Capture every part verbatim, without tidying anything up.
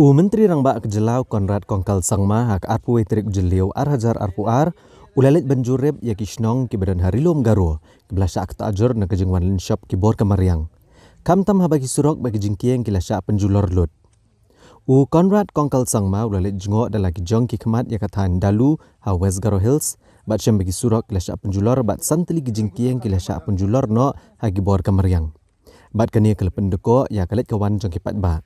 U Myntri Rangbah ka jylla u Conrad Kongkal Sangma ha ka arphew tarik u Jylliew ar hajar arphew ar u la leit ban jurip ïa ki shnong kiba don ha Ri Lum Garo kiba la shah ktah jur na ka jingwan lynshop ki bor ka mariang. Khamtam haba ki surok bad ki jingkieng ki la shah pynjulor lut. U Conrad Kongkal Sangma u la leit jngoh da la ki jong ki khmat ïa ka thaiñ Dalu ha West Garo Hills, bad shem ba ki surok ki la shah pynjulor bad san tylli ki jingkieng ki la shah pynjulor noh ha ki bor ka mariang. Bad kane ka la pyndkoh ïa ka leit ka wan jong ki paidbah.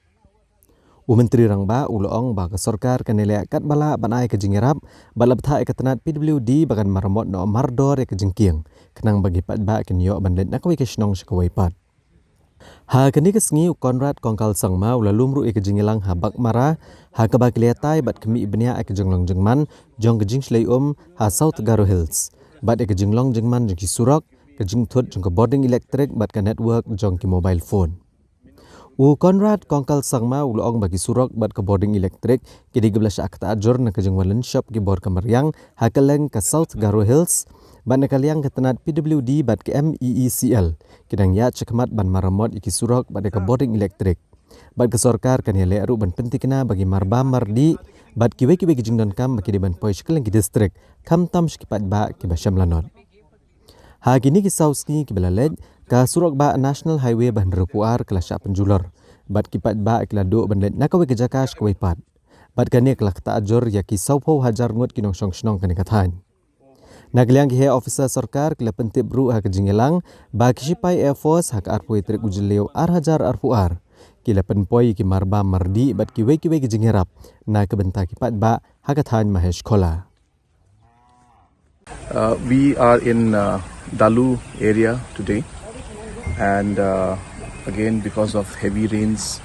U Myntri Rangbah u la ong ba ka sorkar kan ïaleh katba lah ban ai ka jingïarap bad la bthah ïa ka tnat P W D ba kan maramot noh mardor ïa ka jingkieng, khnang ba ki paidbah kin ïoh ban leit na kawei ka shnong sha kawei pat. Ha kane ka sngi u Conrad Kongkal Sangma u la lum ruh ïa ka jingïalang ha Baghmara, ha kaba ki la ïatai bad khmih bniah ïa ka jinglong jingman jong ka jingshlei um ha South Garo Hills, bad ïa ka jinglong jingman jong ki surok, ka jingthut jong ka bording elektrik bad ka network jong ki mobile phone. U Conrad Kongkal Sangma u la ong ba ki surok bad ka bording elektrik ki dei kiba la shah ktah jur na ka jingwan lynshop ki bor ka mariang ha kylleng ka South Garo Hills, bad na ka liang ka tnat P W D bad ka M E E C L ki dang ïaid shakhmat ban maramot ïa ki surok bad ïa ka bording elektrik. Bad ka sorkar kan ïaleh ruh ban pynthikna ba ki marbam mardih bad kiwei kiwei ki jingdonkam ba ki dei ban poi sha kylleng ki distrik, khamtam sha ki paidbah kiba shem lanot. Ha kine ki saw sngi kiba la leit, ka surok bah National Highway ba hynriewphew ar ka la shah pynjulor, bad ki paidbah ki la duh ban leit na kawei ka jaka sha kawei pat. Bad kane ka la ktah jur ïa ki sawphew hajar ngut ki nongshong shnong kane ka thaiñ. Na ka liang ki heh officer sorkar ki la pyntip ruh ha ka jingïalang ba ki shipai Air Force ha ka arphew tarik u Jylliew ar hajar arphew ar ki la pynpoi ïa ki marbam mardih bad kiwei kiwei ki jingïarap na ka bynta ki paidbah ha ka thaiñ Mahesh Khola. Uh, we are in uh, Dalu area today, and uh, again, because of heavy rains,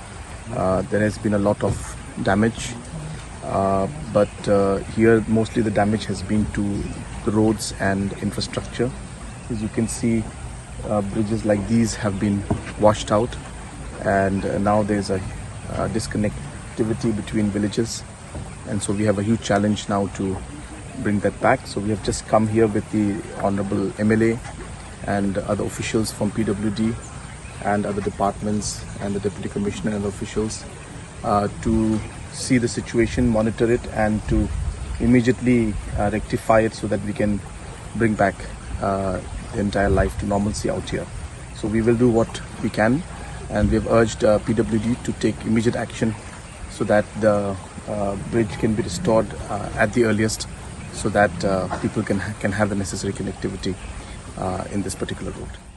uh, there has been a lot of damage. Uh, but uh, here, mostly the damage has been to the roads and infrastructure. As you can see, uh, bridges like these have been washed out, and uh, now there's a uh, disconnectivity between villages, and so we have a huge challenge now to bring that back. So we have just come here with the Honorable M L A and other officials from P W D and other departments and the Deputy Commissioner and officials uh, to see the situation, monitor it, and to immediately uh, rectify it so that we can bring back uh, the entire life to normalcy out here. So we will do what we can, and we have urged uh, P W D to take immediate action so that the uh, bridge can be restored uh, at the earliest, so that uh, people can ha- can have the necessary connectivity uh, in this particular road.